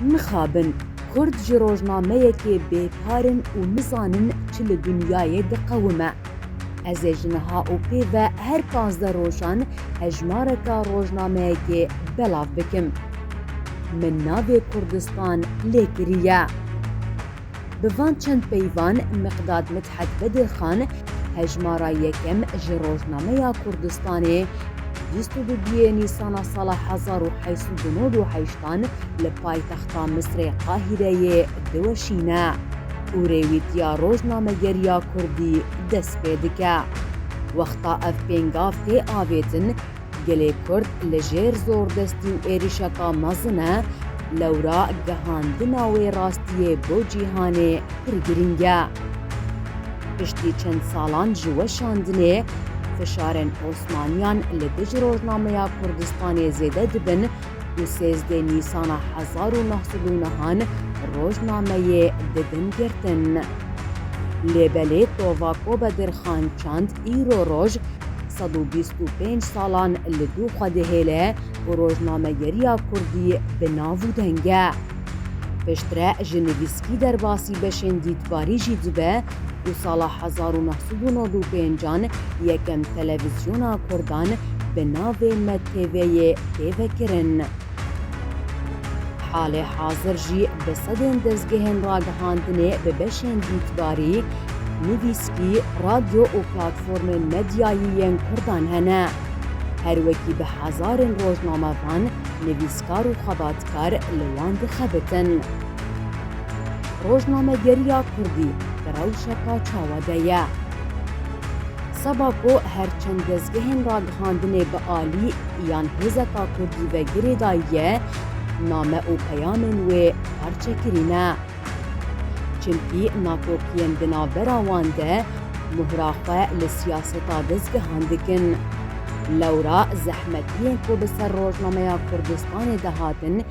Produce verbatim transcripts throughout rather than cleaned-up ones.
Mixabin, Kurd ji rojnameyekê bêpar in û nizanin çi li dinyayê diqewime. Ez ê ji niha û pê ve her pazdeh rojan hejmareka rojnameyekê belav bikim. Min navê Kurdistan lê kiriye. Bi van çend peyvan Miqdad Midhet Bedirxan hejmara yekem ji Rojnameya Kurdistanê bîst û du Nîsana sala hezar û heyt sed û nod û heştan li paytexta Misrê Qahîreyê diweşîne û rêwîtiya rojnamegeriya Kurdî dest pê dike. Wexta ev pêngav tê avêtin, gelê Kurd li jêr zordestî û êrişeka mezin e, lewra gihandina wê rastiyê bo cîhanê pir girîng e. Piştî çend salan ji weşandinê, fişarên Osmaniyan li dij rojnameya Kurdistanê zêde dibin û sêzdeh Nîsana hezar û neh sed û nehan rojnameyê didin girtin. Lê belê tova ku Bedirxan çand îro roj, sed û bîst û pênc salan li dû xwe dihêle û rojnamegeriya Kurdî bi nav û deng e. Piştre ji nivîskî derbasî beşên dîtbarî jî dibe û sala hezar û neh sed û nod û pêncan yekem televîzyona Kurdan bi navê Med T V'yê tê vekirin. Halê hazir jî bi sedên dezgehên ragihandinê bi beşên dîtbarî, nivîskî, radyo û platformên medyayî yên Kurdan hene. Her wekî bi hezarên rojnamevan, nivîskar û xebatkar li wan dixebitin. Rojnamegeriya Kurdî di rewşeka çawa de ye? Seba ku her çend dezgehên ragihandinê bi alî yan hêzeka Kurdî ve girêdayî ye, name û peyamên wê parçekirî ne. Çimkî nakokiyên di navbera wan de mohra xwe li siyaseta dezgehan dikin. Lewra zehmetiyên ku bi ser rojnameya Kurdistanê de hatin,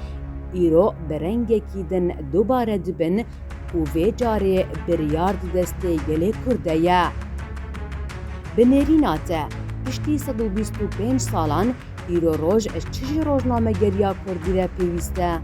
îro bi rengekî din dubare dibin û vê carê biryar di destê gelê Kurd de ye. Bi nêrîna te, piştî sed û bîst û pênc salan, îro roj çi ji rojnamegeriya Kurdî re pêwîst e?